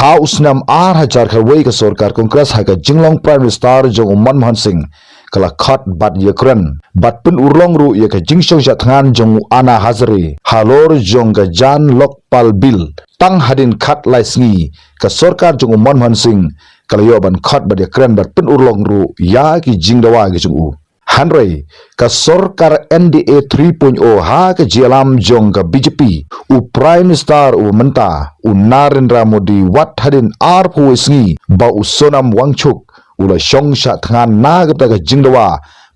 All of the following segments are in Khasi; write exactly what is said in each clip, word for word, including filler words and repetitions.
ha u snem ar hajar khatwei ka sorkar Congress ha ka jinglong Prime Minister jong u Manmohan Singh ka la khot bad ïakren bad pynurlong ruh ïa ka jingshong shah thngan jong u Anna Hazare halor jong ka Jan Lokpal Bill. Tang hadien khatlai sngi ka sorkar jong u Manmohan Singh ka la ïoh ban khot bad ïakren bad pynurlong ruh ïa ki jingdawa ki jong u. Hynrei ka sorkar N D A three point oh ha ka jingïalam jong ka B J P, u Prime Minister u mynta u Narendra Modi wat hadien arphew sngi ba u Sonam Wangchuk u la shong shah thngan na ka bynta ka jingdawa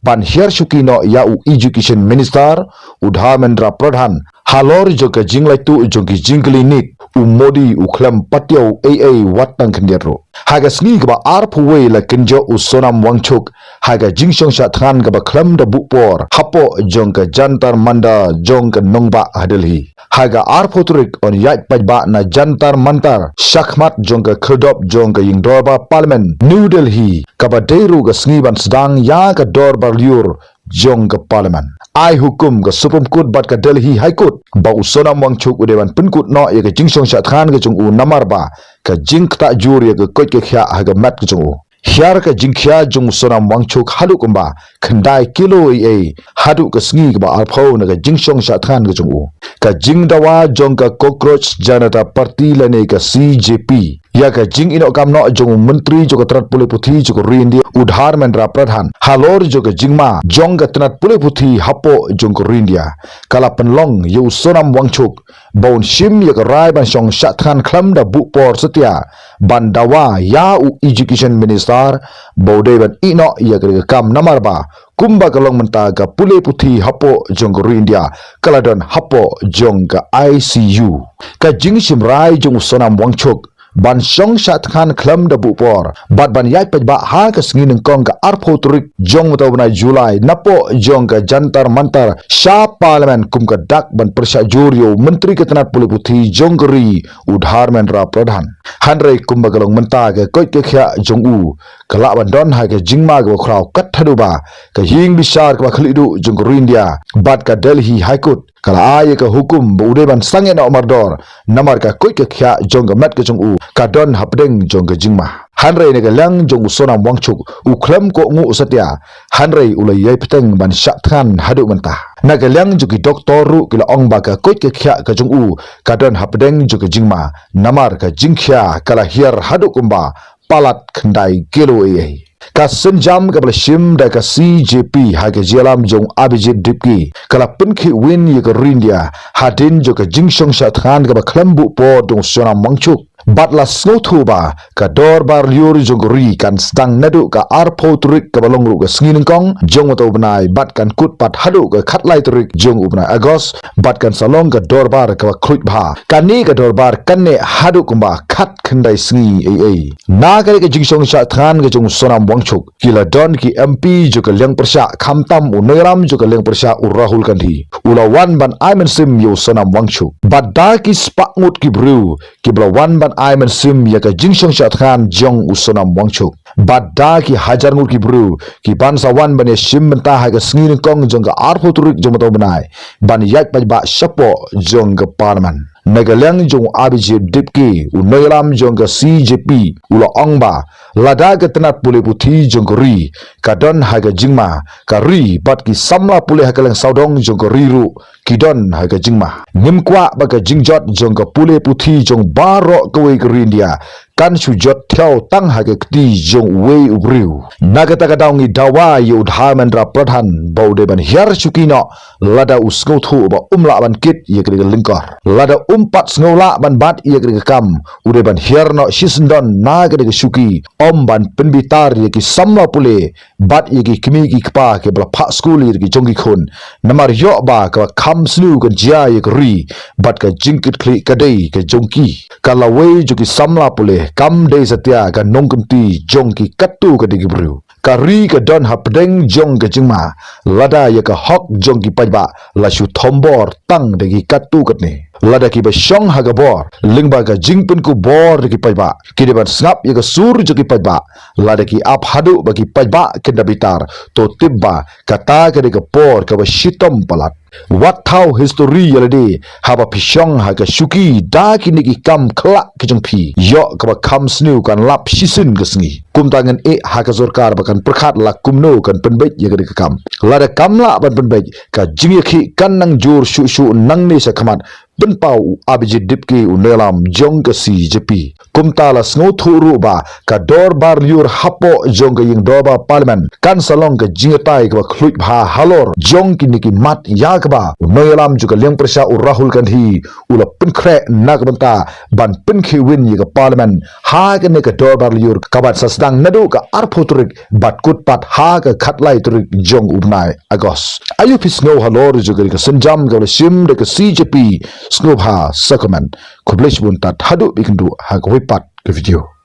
ban hiar shuki noh ïa u Education Minister u Dharmendra Pradhan halor jong ka jinglait tuh jong ki jingkylli NEET. U Modi u khlem patiaw ei ei wat tang khyndiat ruh. Ha ka sngi kaba arphew wei la kynjoh u Sonam Wangchuk ha ka jingshong shah thngan kaba khlem da buh por hapoh jong ka Jantar Mantar jong ka nongbah ha Delhi. Ha ka arphew tarik yn ïaid paidbah na Jantar Mantar shakhmat jong ka khyrdop jong ka ïingdorbar Parliament New Delhi, kaba dei ruh ka sngi ban sdang ïa ka dorbar lyiur jong ka Parliament. Ai hukum ka Supreme Court bad ka Delhi High Court ba u Sonam Wangchuk u dei ban pynkut noh ïa ka jingshong shah thngan ka jong u namar ba ka jingktah jur ïa ka koit ka khiah ha ka met ka jong u. Hiar ka jingkhia jong u Sonam Wangchuk haduh kumba khyndai kilo ei ei haduh ka sngi kaba arphew na ka jingshong shah thngan ka jong u. Ka jingdawa jong ka Cockroach Janata Party lane ka C J P ïa ka jingïehnoh kam noh jong u Myntri jong ka tnat pule puthi jong ka ri India u Dharmendra Pradhan halor jong ka jingma jong ka tnat pule puthi hapoh jong ka ri India ka la pynlong ïa u Sonam Wangchuk ba un shim ïa ka rai ban shong shah thngan khlem da buh por satia ban dawa ïa u Education Minister ba u dei ban ïehnoh ïa ka kam namar ba kumba ka long mynta ka pule puthi hapoh jong ka ri India ka la don hapoh jong ka I C U. Ka jingshim rai jong u Sonam Wangchuk ban shong shah thngan khlem da buh por bad ban ïaid paidbah ha ka sngi nyngkong ka arphew tarik jong u bnai July napoh jong ka Jantar Mantar sha Parliament kum ka dak ban pyrshah jur ïa u Myntri ka tnat pule puthi jong ka ri u Dharmendra Pradhan. Hynrei kumba ka long mynta ka koit ka khiah jong u ka lah ban don ha ka jingma kaba khraw kat haduh ba ka ïing bishar kaba khlieh duh jong ka ri India bad ka Delhi High Court ka la ai ïa ka hukum ba u dei ban sangeh noh mardor namar ka koit ka khiah jong ka met ka jong u ka don hapdeng jong ka jingma. Hynrei na ka liang jong u Sonam Wangchuk u khlem kohnguh satia hynrei u la ïai bteng ban shah thngan haduh mynta. Na ka liang jong ki doktor ruh ki la ong ba ka koit ka khiah ka jong u ka don hapdeng jong ka jingma namar ka jingkhia ka la hiar haduh kumba palat khyndai kilo ei ei. Ka sienjam kaba la shim da ka C J P ha ka jingïalam jong Abhijeet Dipke ka la pynkhih win ïa ka ri India hadien jong ka jingshong shah thngan kaba khlem buh por jong u Sonam Wangchuk. Bad la sngewthuh ba ka dorbar lyiur jong ka ri kan sdang naduh ka arphew tarik kaba long ruh ka sngi nyngkong jong uta u bnai bad kan kut pat haduh ka khatlai tarik jong u bnai August bad kan sa long ka dorbar kaba khluit bha. Kane ka dorbar kan neh haduh kumba khat khyndai sngi ei ei. Na kane ka jingshong shah thngan ka jong u Sonam Wangchuk ki la don ki M P jong ka liang pyrshah khamtam u nongïalam jong ka liang pyrshah u Rahul Gandhi u la wan ban ai mynsiem ïa u Sonam Wangchuk. Bad da ki spah ngut ki briew kiba la wan ban ai mynsiem ïa ka jingshong shah thngan jong u Sonam Wangchuk. Bad da ki hajar ngut ki briew ki ban sa wan ban ïashim bynta ha ka sngi nyngkong jong ka arphew tarik jong uta u bnai ban ïaid paidbah shapoh jong ka Parliament. Na ka liang jong u Abhijeet Dipke u nongïalam jong ka C J P u la ong ba lada ka tnat pule puthi jong ka ri ka don ha ka jingma, ka ri bad ki samla pule ha ka liang sawdong jong ka ri ruh ki don ha ka jingma. Ngim kwah ba ka jingjot jong ka pule puthi jong baroh kawei ka ri India kan shu jot thiaw tang ha ka kti jong uwei u briew. Na kata ka daw ngi dawa ïa u Dharmendra Pradhan ba u dei ban hiar shuki noh lada u sngewthuh ba um lah ban kit ïa kane ka lyngkor. Lada um pat sngew lah ban bat ïa kane ka kam u dei ban hiar noh shisyndon na kane ka shuki, ym ban pynbitar ïa ki samla pule bad ïa ki kmie ki kpa kiba la phah skul ïa ki jong ki khun. Namar ïoh ba kaba kham sniew kan jia ïa ka ri bad ka jingkitkhlieh ka dei ka jong ki. Ka lawei jong ki samla pule kam dei satia ka nongkynti jong ki katto katne ki briew. Ka ri ka don hapdeng jong ka jingma lada ïa ka hok jong ki paidbah la shu thombor tang da ki katto katne. Lada kiba shong ha ka bor lyngba ka jingpynkup bor da ki paidbah ki dei ban sngap ïa ka sur jong ki paidbah. Lada ki ap haduh ba ki paidbah kin da bitar, to tip ba kata ka dei ka por kaba shitom palat. Wat thaw history ïa lade haba phi shong ha ka shuki da kine ki kam khlak ki jong phi. Ïoh kaba kham sniew kan lap shisien ka sngi. Kumta ngan ïeh ha ka sorkar ba kan pyrkhat la kumno kan pynbeit ïa kane ka kam. Lada kam lah ban pynbeit, ka jingïakhih kan nang jur shuh shuh nangne sha khmat, pynpaw u Abhijeet Dipke u nongïalam jong ka C J P. Kumta la sngewthuh ruh ba ka dorbar lyiur hapoh jong ka ïing dorbar Parliament kan sa long ka jingïatai kaba khluit bha halor jong kine ki mat ïa kaba u nongïalam jong ka liang pyrshah u Rahul Gandhi u la pynkhreh na ka bynta ban pynkhie win ïa ka Parliament ha kane ka dorbar lyiur kaba sa sdang naduh ka arphew tarik bad kut pat ha ka khatlai tarik jong u bnai August. Aïu phi sngew halor jong kane ka sienjam kaba la shim da ka C J P? Sngewbha sa comment. Khublei shibun tad haduh ba ïakynduh ha kawei pat ka video.